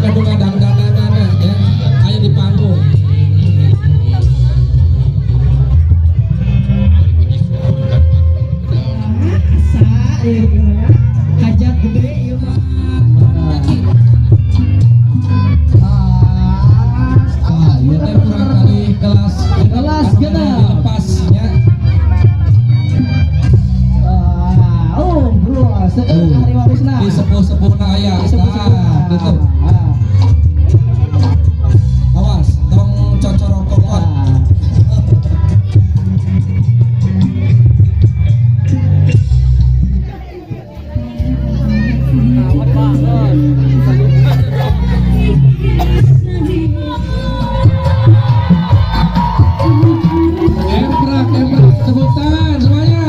Kudu ngadangdananana ya. Aya di panggung. Asa ieu mah. Hajat gede ieu mah. Ah, ieu teh kurang kali kelas Kelas 6. Dilepas ya. Ah, oh, bro, seueur ahli warisna. Di sepuh-sepuhna aya. Di sepuh-sepuhna. Nah, gitu. Ah. Awas, tong cocorokokot. Ah. Emprak, emprak, tepuk tangan semuanya.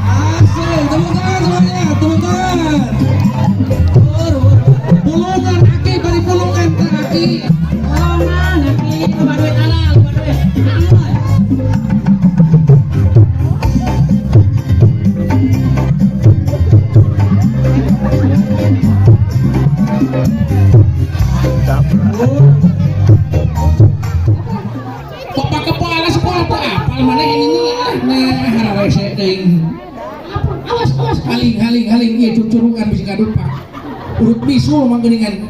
Asik, tepuk tangan semuanya, tepuk tangan. Pulungan aki, bari pulungan teh aki. Pulungan aki, loba duit halal, loba duit. Halal. Bapak kepala sekolah teh apal mana ini nih? Nah, hararese teuing. Awas, awas. Haling, haling, haling, ieu cucurungan bisa ngadupak. Urut bisul mah geuningan.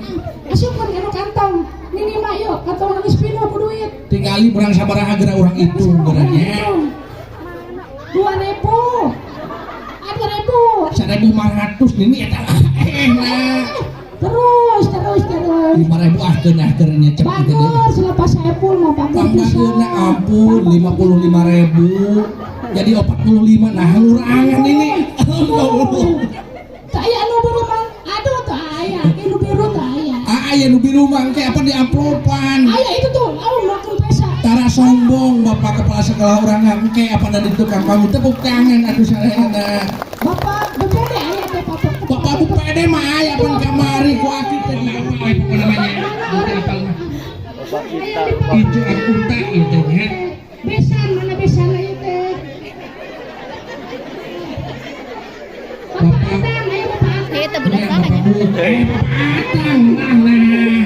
Asupkeun kana kantong. Nini mah yuk, kantong geus pinuh ku duit. Tingali urang sabaraha geura urang hitung geuranya. 2.000. Ah, 2.000. 1.500 nini eta. Eh, nah. Terus, terus, terus. 5.000 ah keunah keur nyecep gitu deh. Bagus, selepas Saipul mau bagus Tambah ampun 55.000 jadi 45, nah ngurangan ini. Saya anu biru mah, aduh tuh aya, nu biru tuh aya. Ah, aya nu biru mah engke apa di amplopan. Aya itu tuh, aku makan pesa. Tara sombong bapak kepala sekolah urang engke apa dari tukang panggung tepuk tangan atuh sadayana. Bapak BPD aya teh bapak. Bapak BPD mah aya pan kamari ku aki teh di apa we pokona mah nya. Teu apal mah. Ieu akunta ieu teh nya. Besan mana besan aya teh. Bapak Bapak. Atang, ayo Bapak Atang. Itu budak Bapak sana nya. Bapak Atang nah nah.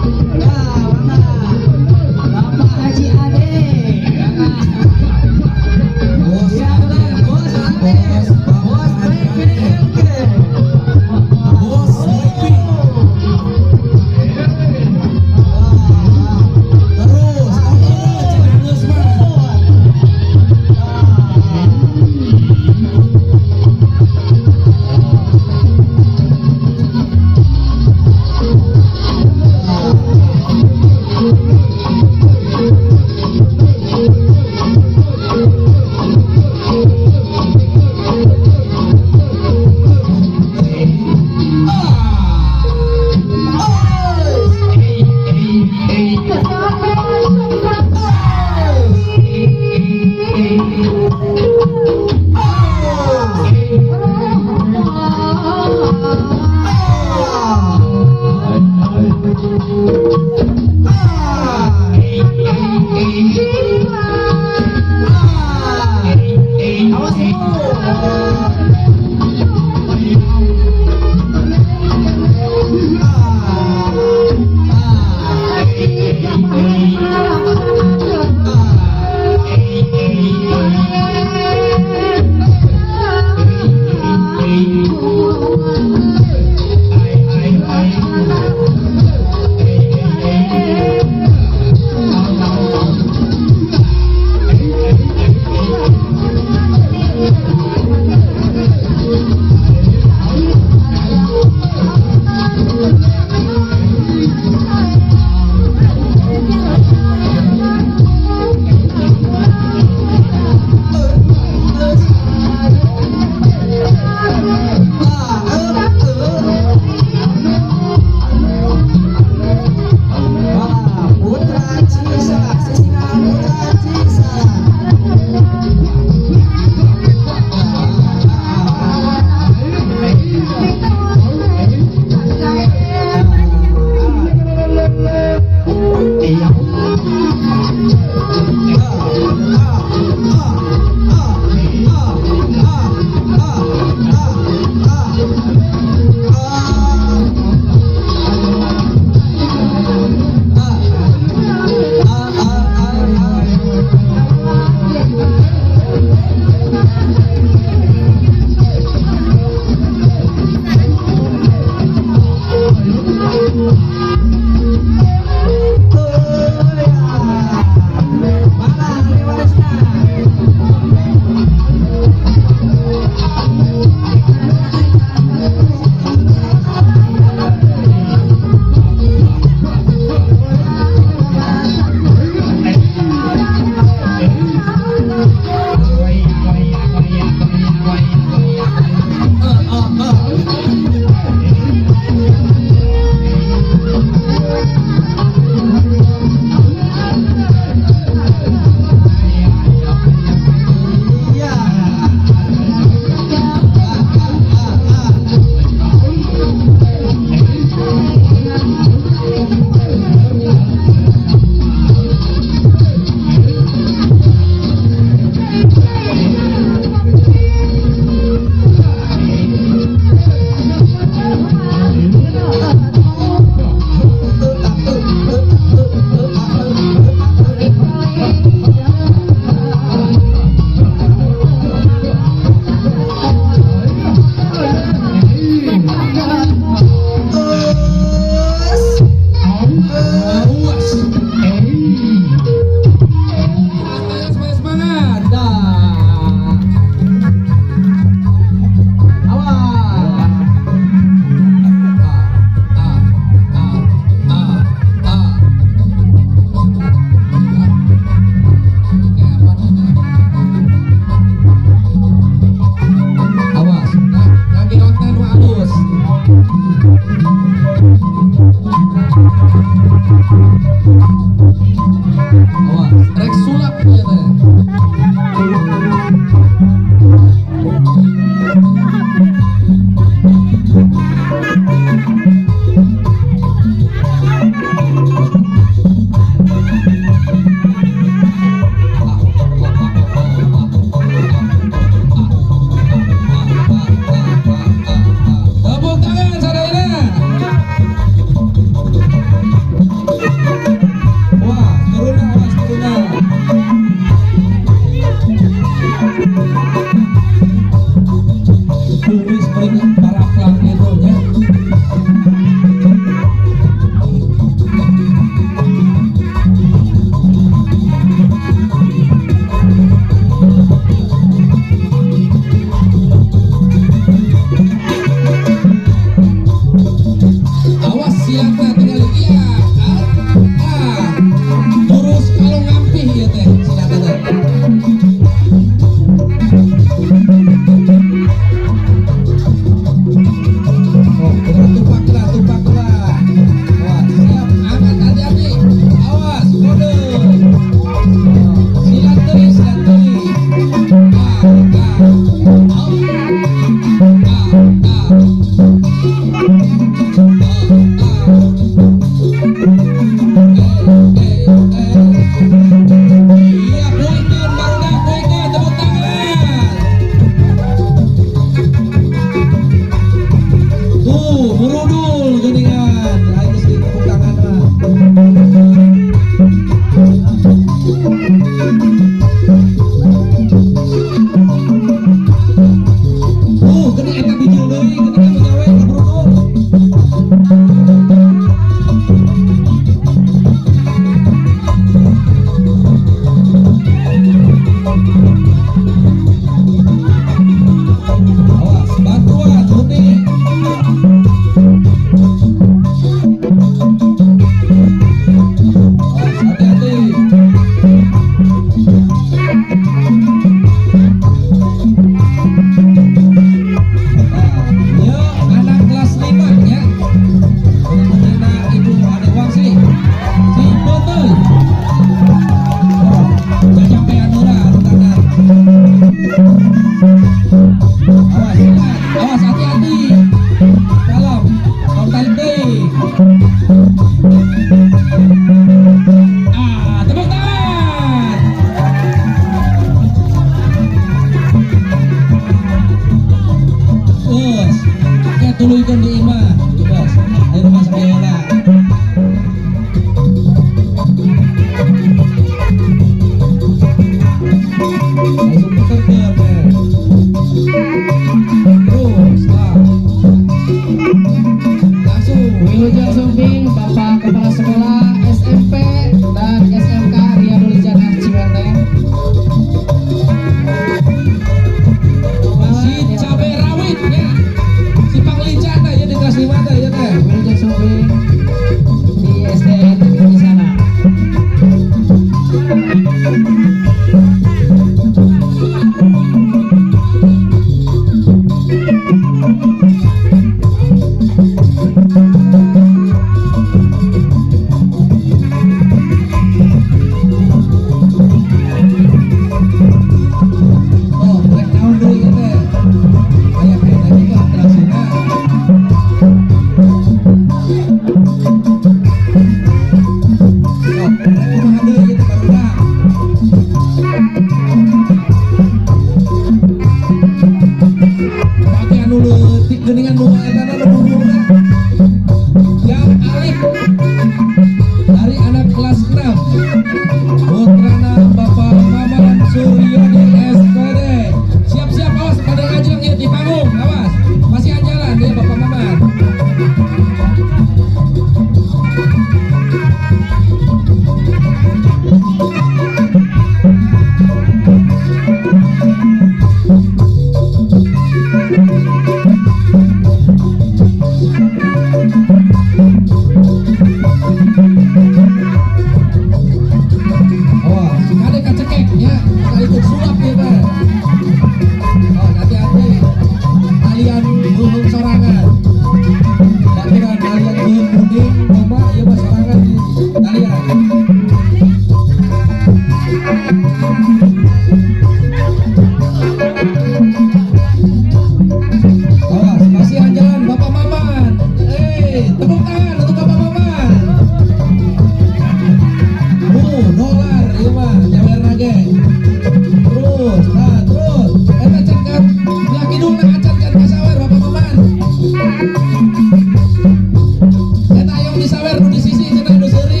cenah nu seuri.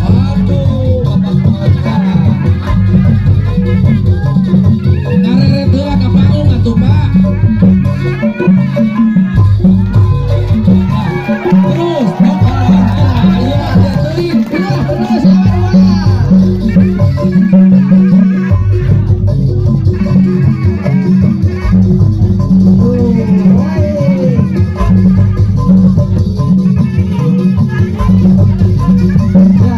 Aduh, Bapak Kepala. Ngareret heula ka panggung atuh, Pak. Terus, tong ayo ada teuing. Terus, lawan dua. Tuh, woi. Ya.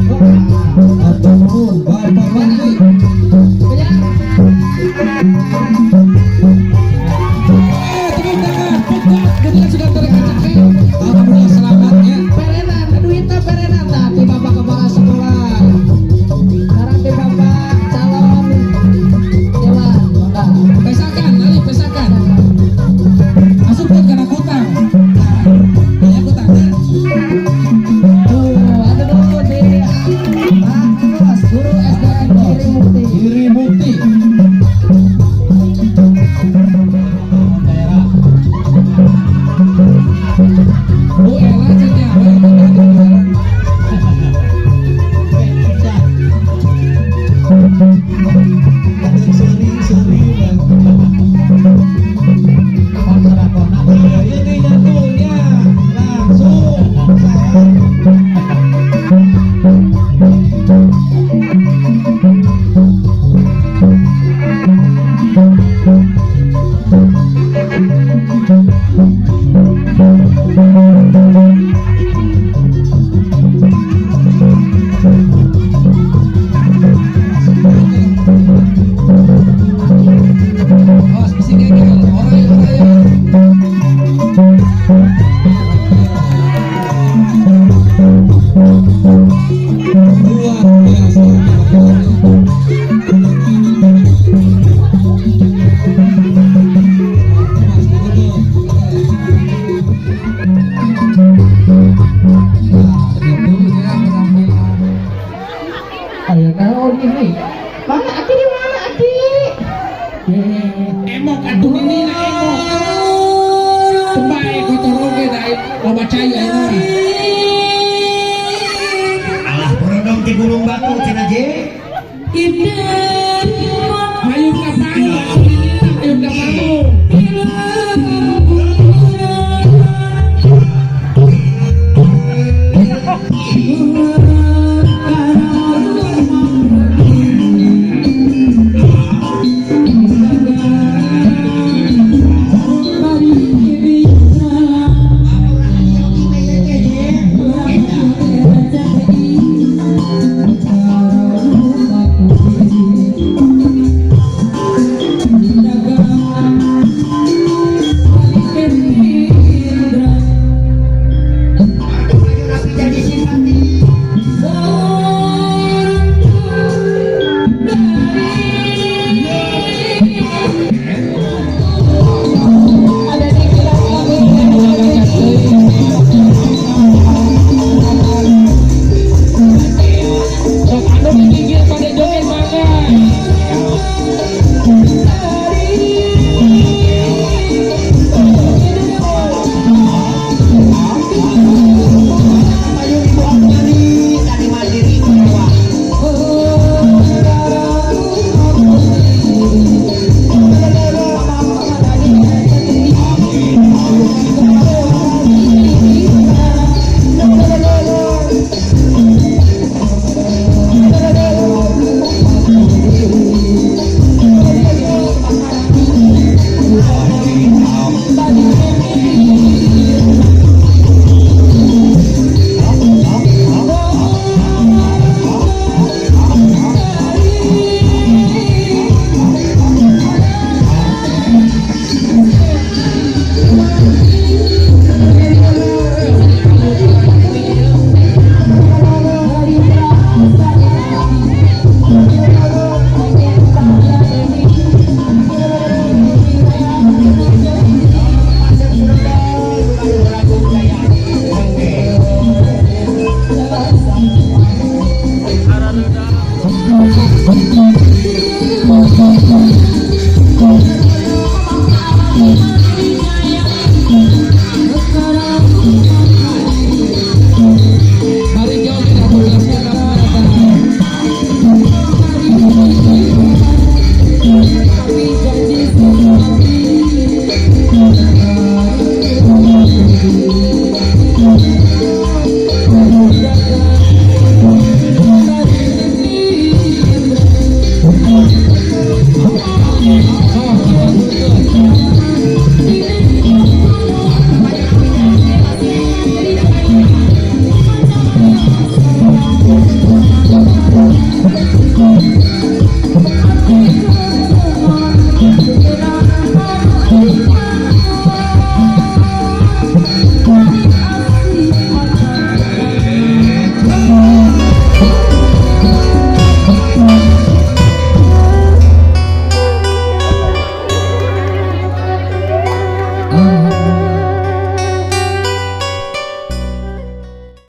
Wah. Hatur nuhun Bapak Menteri. Kejar. Eh, tepuk tangan, pegat, kemudian sudah terkacak. Alhamdulillah selamat ya. Perenan, duitnya perenan tah ti Bapak Kepala Sekolah. Sekarang ti Bapak calon dewan, mangga. Pesakan, nali pesakan. Asupkeun kana kutang. Aya kutangna. Tuh, ada dulu di Pak Agus, guru SDN Giri Mukti. Giri Mukti. Daerah. Bu Ella cenah we eta di jalan. Pecah. Aduh seuri-seuri. Ini nyatunya langsung saya. Awas bisi gegel, oray oray. Luar biasa. Mas Gubernur. Nah, itu ya penampilan. Ayo naon ini? Mana Aki di mana Aki? Emok atuh nini na emok. Tebay kotor oge da loba cai ayeuna. Alah, borondong ti Gunung Batu cenah je. Indah.